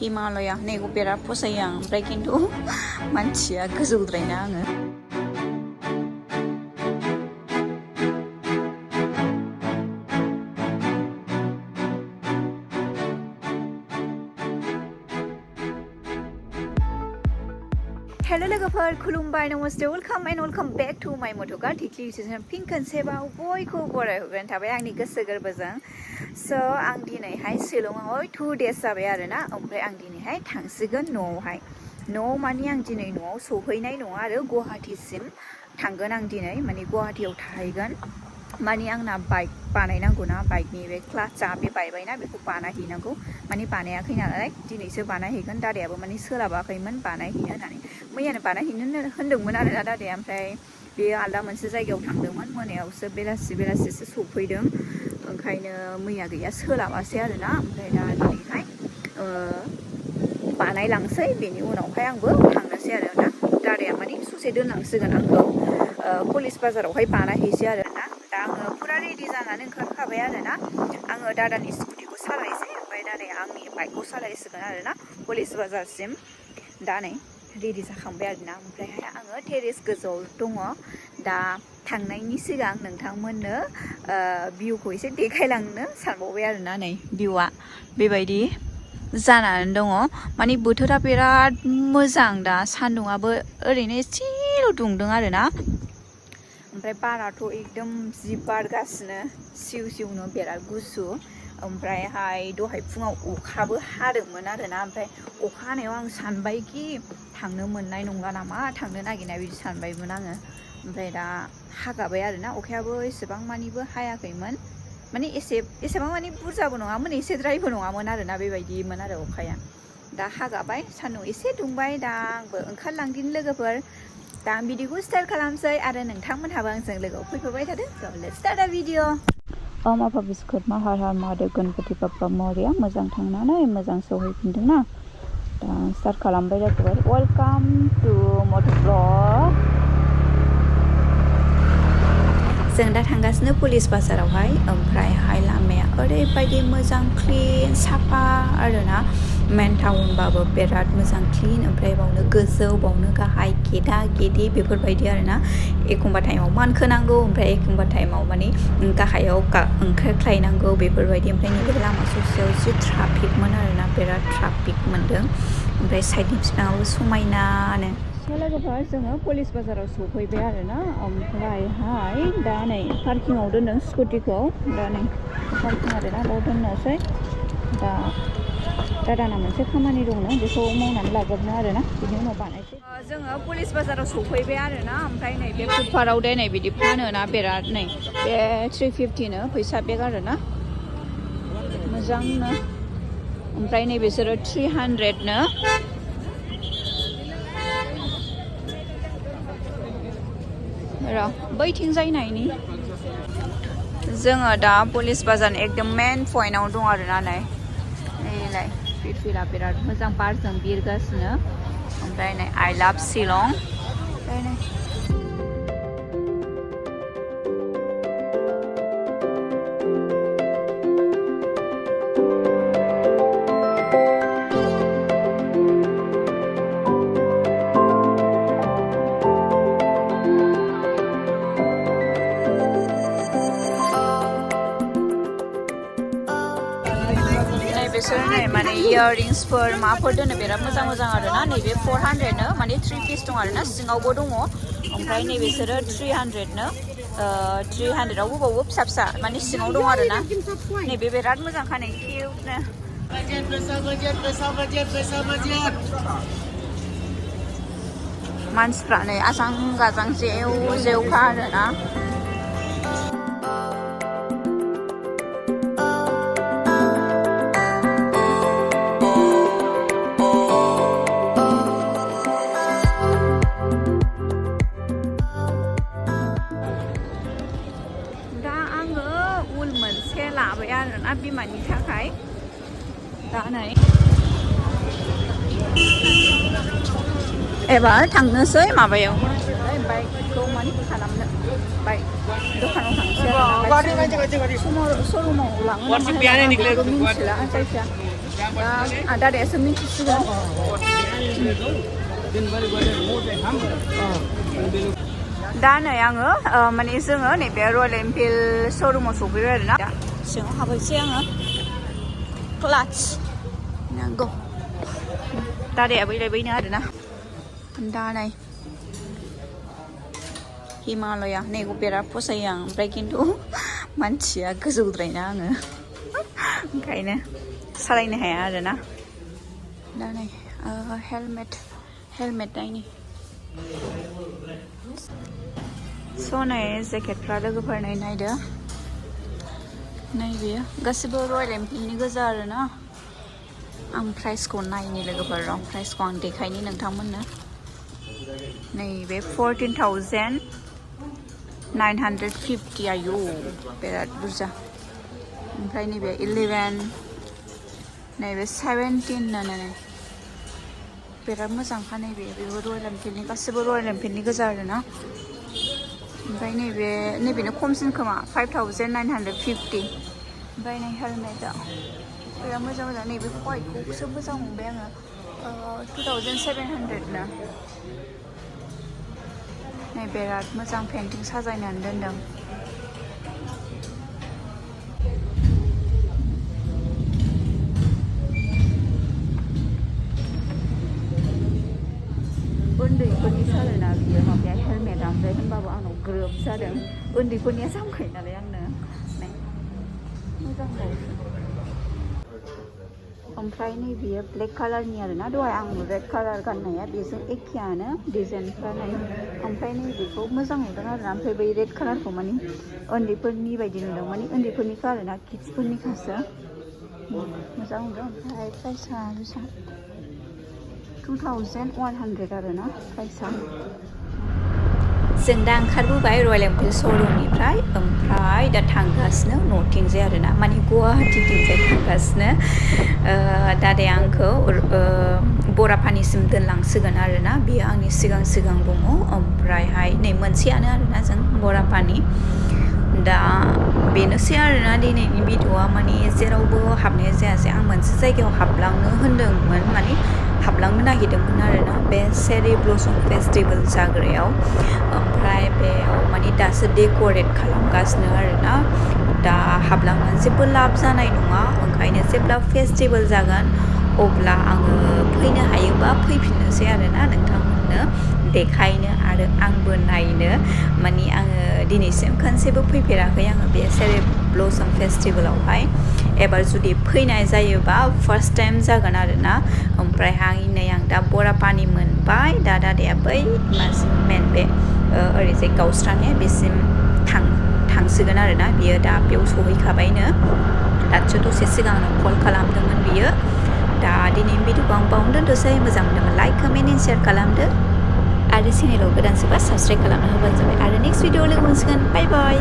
हिमालया नैखौ बिराद फसायो आं ओमफ्राय खिन्थु मानसिया गोजौद्रायना आङो हेलो लोगोफोर खुलुमबाय नमस्ते welcome and welcome back to माय गुवाहाटी क्लिउसिजन फिन खनसेबाव बयखौ बरायहरग्रोनाय थाबाय आंनि गोसो गोरबोजों स' आं दिनैहाय शिलंआव 2 days जाबाय आरोना ओमफ्राय आं दिनैहाय थांसिगोन न'आव माने आं दिनै न'आव सहैनाय नङा आरो गुवाहाटीसिम थांगोन आं दिनै माने गुवाहाटीयाव थाहैगोन माने आंना बाइक बानायनांगौ ना बाइकनि बे क्लाचा बे बायबायना बेखौ बानायहैनांगौ माने बानायाखै नालाय दिनैसो बानायहैगोन दादायाबो माने सोलाबाखैमोन बानायहैनो होननानै मैयानो बानायहैनो होन्दोंमोन आरोना दादाया ओमफ्राय बेयो आलदा मोनसे जायगायाव थांदोंमोन मोनायावसो बेलासिसो सफैदों ओंखायनो मैया गैया सोलाबासै आरोना ओमफ्राय दा दिनैहाय बानायलांसै बेनि उनावहाय आंबो थांनोसै आरो ना दादाया माने ससे दोनलांसिगोन आंखौ कलेज बाजारावहाय बानायहैसै आरोना दा आङो फुरा रेडि जानानै ओंखारखाबाय आरोना आङो दादानि स्कुटिखौ सालायसै ओमफ्राय दादाया आंनि बाइकखौ सालायसिगोन आरोना कलेज बाजारसिम दा नै रेडि जाखांबाय आरोना ओमफ्रायहाय आङो टेरेस गोजौआव दङ दा थांनायनि सिगां नोंथांमोननो भिउखौ एसे देखायलांनो सानबावबाय आरोना नै भिउआ बेबायदि जानानै दङ माने बोथोरा बिराद मोजां दा सान्दुंआबो ओरैनो एसेल' दुंदों आरोना ओमफ्राय बाराथ' एकदम जि बारगासिनो सिउ सिउनो बिराद गुसु ओमफ्रायहाय दहाय फुङाव अखाबो हादोंमोन आरोना ओमफ्राय अखा हानायाव आं सानबायखि थांनो मोननाय नंला नामा थांनो नागिरनाय बिदि सानबायमोन आङो ओमफ्राय दा हागाबाय आरोना अखायाबो एसेबां मानिबो हायाखैमोन माने एसेबां माने बुरजाबो नङामोन एसेद्रायबो नङामोन आरोना बेबायदिमोन आरो अखाया दा हागाबाय सान्दुं एसे दुंबाय दा आंबो ओंखारलांदिनि लोगोफोर दा आं भिडिअखौ स्टार्ट खालामसै आरो नोंथांमोनहाबो आंजों लोगोआव फैफाबाय थादो स' लेट्स स्टार्ट दा भिडिअ माफा बिस्कुट माहार हार महादेव गणपति बाप्पा मरिया मोजां थांनानै मोजां सहैफिनदोंना दा स्टार्ट खालामबाय जाथ'बाय वेलकाम टु मटर ब्लग जों दा थांगासिनो पुलिस बाजारावहाय ओमफ्रायहाय लामाया ओरैबायदि मोजां क्लिन साफा आरोना मेन टाउनबाबो बिराद मोजां क्लिन ओमफ्राय बावनो गोजौ बावनो गाहाय गेदा गेदि बेफोरबायदि आरोना एखमबा टाइमाव मानखोनांगौ ओमफ्राय एखमबा टाइमाव माने गाहायाव ओंखारख्लायनांगौ बेफोरबायदि ओमफ्राय नैबे लामा ससेयाव जि ट्राफिकमोन आरोना बिराद ट्राफिक मोनदों ओमफ्राय साइडनि बिफाङाबो समायनानो लोगोफोर जोङो पुलिस बाजाराव सफैबाय आरोना ओमफ्रायहाय दा नै पार्किंआव दोनदों स्कुटिखौ दा नै पार्किं आरोना बाव दोननोसै दा दादाना मोनसे खामानि दंनो बेखौ मावनानै लाग्रोनो आरोना बिनि उनाव बानायसै जोङो पुलिस बाजाराव सफैबाय आरोना ओमफ्राय नै बे फुटपाथाव नै बिदि फानोना बिराद नै बे 350नो फैसा बेग आरोना मोजांनो ओमफ्राय नै बिसोरो 300नो बैथिंजाय नायनि जोङो दा पुलिस बाजारनि एकदम मेन पइन्टआव दं आरोना नैलाय फिरफिला बिराद मोजां बारजों बिरगासिनो ओमफ्राय नै आइ लाभ शिलं ओमफ्राय नै बिसोर नै माने इयारिंसफोर माफोर दोनो बिराद मोजां मोजां आरोना नैबे 400नो माने 3 पिस दं आरोना सिङावबो दङ ओमफ्राय नै बिसोरो 300नो 300आवबो बावबो फिसा फिसा माने सिङाव दं आरोना नैबे बिराद मोजांखा नै किउटनो मानसिफ्रा नै आजां गाजां जेव जेवखा आरोना लाबाय आरोना बिमानि थाखाय दा नै एबार थांनोसै माबायाव बाइकखौ माने खालामनो बाइक दखानाव थांसै आरोना शरुमाव लाङो ना माहाय मिथिला जायखिया दादायासो मिथिसिगोन दा नै आङो माने जोङो नैबे रयेल एनफिल्ड श'रुमाव सफैबाय आरोना सिङाव हाबहैसै आङो क्लाच नांगौ दादायाबो इलायबैनो आरोना दा नै हिमालया नैखौ बिराद फसायो आं ओमफ्राय खिन्थु मानसिया गोजौद्रायना आङो ओंखायनो सालायनो हाया आरोना दा नै हेलमेट नायनि स' नै जेकेटफ्रा लोगोफोर नायदो नै बेयो गासिबो रयेल एनफिल्डनि गोजा आरोना आं प्राइसखौ नायनि लोगोफोर र' प्राइसखौ आं देखायनि नोंथांमोननो नैबे 14,950 आयौ बिराद बुरजा ओमफ्राय नैबे 11 नैबे 17 नै बिराद मोजांखा नैबे बेबो रयेल एनफिल्डनि गासिबो रयेल एनफिल्डनि गोजा आरोना ओमफ्राय नैबेनो खमसिन खोमा 5,950 ओमफ्राय नै हेलमेटआ बिराद मोजां नैबे वाइटखौसो मोजां मोनबाय आङो 2,700 नो नै बिराद मोजां पेन्टिं साजायनानै दोनदों उन्दैफोरनि सारोना बियो माबाया हेलमेटआ ओमफ्राय होनबाबो आंनाव ग्रोब जादों उन्दैफोरनिया जामखायो नालाय आंनो मोजां ओमफ्राय नै बियो ब्लेक कालारनि आरोना दहाय आं रेड कालार गाननाया बेजों एखेयानो डिजाइनफ्रा नाय ओमफ्राय नै बेखौ मोजां नुदों आरोना ओमफ्राय बै रेड कालारखौ माने उन्दैफोरनि बायदि नुदों माने उन्दैफोरनिखौ आरोना किड्सफोरनिखासो मोजां नुदों ओमफ्राय प्राइसआ बेसेबां 2,100 आरोना प्राइसआ जों दा ओंखारबोबाय रयेल एनफिल्ड श'रुमनिफ्राय ओमफ्राय दा थांगासिनो न'थिंजाय आरोना माने गुवाहाटिथिंजाय थांगासिनो दादाया आंखौ बरापानिसिम दोनलांसिगोन आरोना बेयो आंनि सिगां दङ ओमफ्रायहाय नै मोनसेयानो आरोना जों बरापानि दा बेनोसै आरोना दिनैनि भिडिअ'आ माने जेरावबो हाबनाय जायासै आं मोनसे जायगायाव हाबलांनो होन्दोंमोन माने हाबलांनो नागिरदोंमोन आरोना बे चेरि ब्लसम फेस्टिभेल जाग्रायाव ओमफ्राय बेयाव माने दासो डेक'रेट खालामगासिनो आरोना दा हाबलांनानै जेबो लाब जानाय नङा ओंखायनो जेब्ला फेस्टिभेल जागोन अब्ला आङो फैनो हायोबा फैफिननोसै आरोना नोंथांमोननो देखायनो आरो आंबो नायनो माने आङो दिनैसिम खनसेबो फैफेराखै आङो बे चेरि ब्लसम फेस्टिभेलावहाय एबार जुदि फैनाय जायोबा फार्स्ट टाइम जागोन आरोना ओमफ्रायहाय नै आं दा बरापानि मोनबाय दा दादाया बै मेन बे ओरैजाय गावस्रानाया बेसिम थांसिगोन आरोना बियो दा बेयाव सहैखाबायनो दासो दसे सिगांनो कल खालामदोंमोन बियो दा दिनैनि भिडिअखौ आं बावनो दोनथ'सै मोजां मोनदोंमोन लाइक कमेन्ट एन्ड शेयार खालामदो आरो चेनेलाव गोदानसोबा साबस्क्राइब खालामना होबानो जाबाय आरो नेक्स्ट भिडिअ लोगो मोनसिगोन बाय बाय